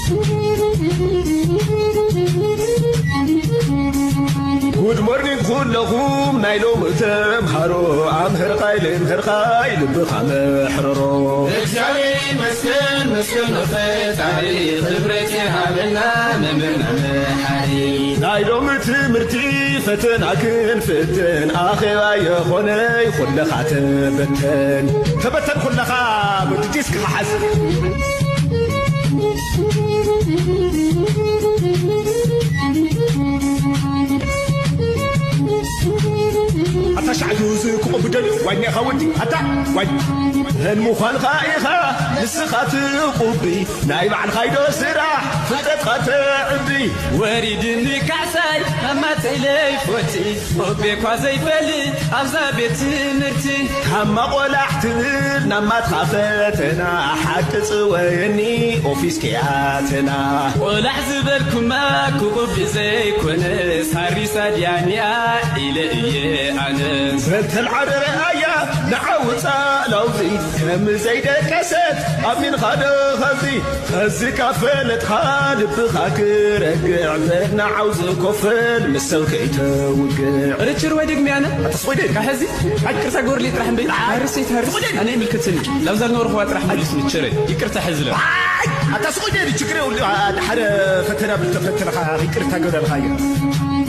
Good morning ኩለኹም ናይ ሎሚ ተምሃሮ፣ ኣምህርኻይ ልምህርኻይ ልብኻ መሕረሮ። እግዚኣብሔር ይመስገን፣ መስገን ፈጣሪ፣ ክብረት ይሃበና መምህርና መሓሪ። ናይ ሎሚ ትምህርቲ ፈተና ክንፍትን፣ ኣኼባ የኾነይ ኩለኻ ተበተን። ተበተን ኩለኻ፣ ወዲ ዲስክ መሓዝ። ኣታ ሻዕ ጁዝ ክቑብ ደልዩ ዋኛ ኢኻ ወዲ፣ ኣታ ዋኝ። መን ምዃንኻ ኢኻ ንስኻ ትቑቢ፣ ናይ ባዕልኻ ኢዶ ስራሕ ፍልጠትኻ ተዕቢ። ወሪድኒ ካሕሳይ ኣማተይ ለይፎቲ፣ ኦቤ እኳ ዘይፈልጥ ኣብዛ ቤት ትምህርቲ። ካብ ማቆላሕ ትብል ናብ ማትኻ ፈተና፣ ሓቂ ጽወየኒ ኦፊስ ከያተና። ቆላሕ ዝበልኩማ ክቑብ ዘይኮነ፣ ሳሪሳ ድያኒኣ ኢለ እየ ኣነስ። በልተን ዓረረ ኣያ ንዓውፃ ላውዚ፣ ከም ዘይደቀሰት ኣሚንኻ ዶ ኸዚ? ኸዚ ካብ ፈለጥኻ ልብኻ ክረግዕ፣ በልና ዓውዚ ኮፈል ምስ ሰብ ከይተውግዕ። ርችር ወይ ደግሜ ኣነ ኣታ ስቆይ ደይ። ካሕዚ ኣይ ቅርታ ጎርሊ ጥራሕ እምበይ። ኣይ፣ ሃርሰይ ሃርስ ስቆይ ደይ። ኣነ ይምልከተኒ። ላብዛ ዝነበርኩዋ ጥራሕ መልስ ንችረ። ይቅርታ ሕዝለ። ኣይ ኣታ ስቆይ ደይ፣ ችግር የብሉ። ሓደ ፈተና ብልተፈተንኻ ይቅርታ ገብረልኻ እየ።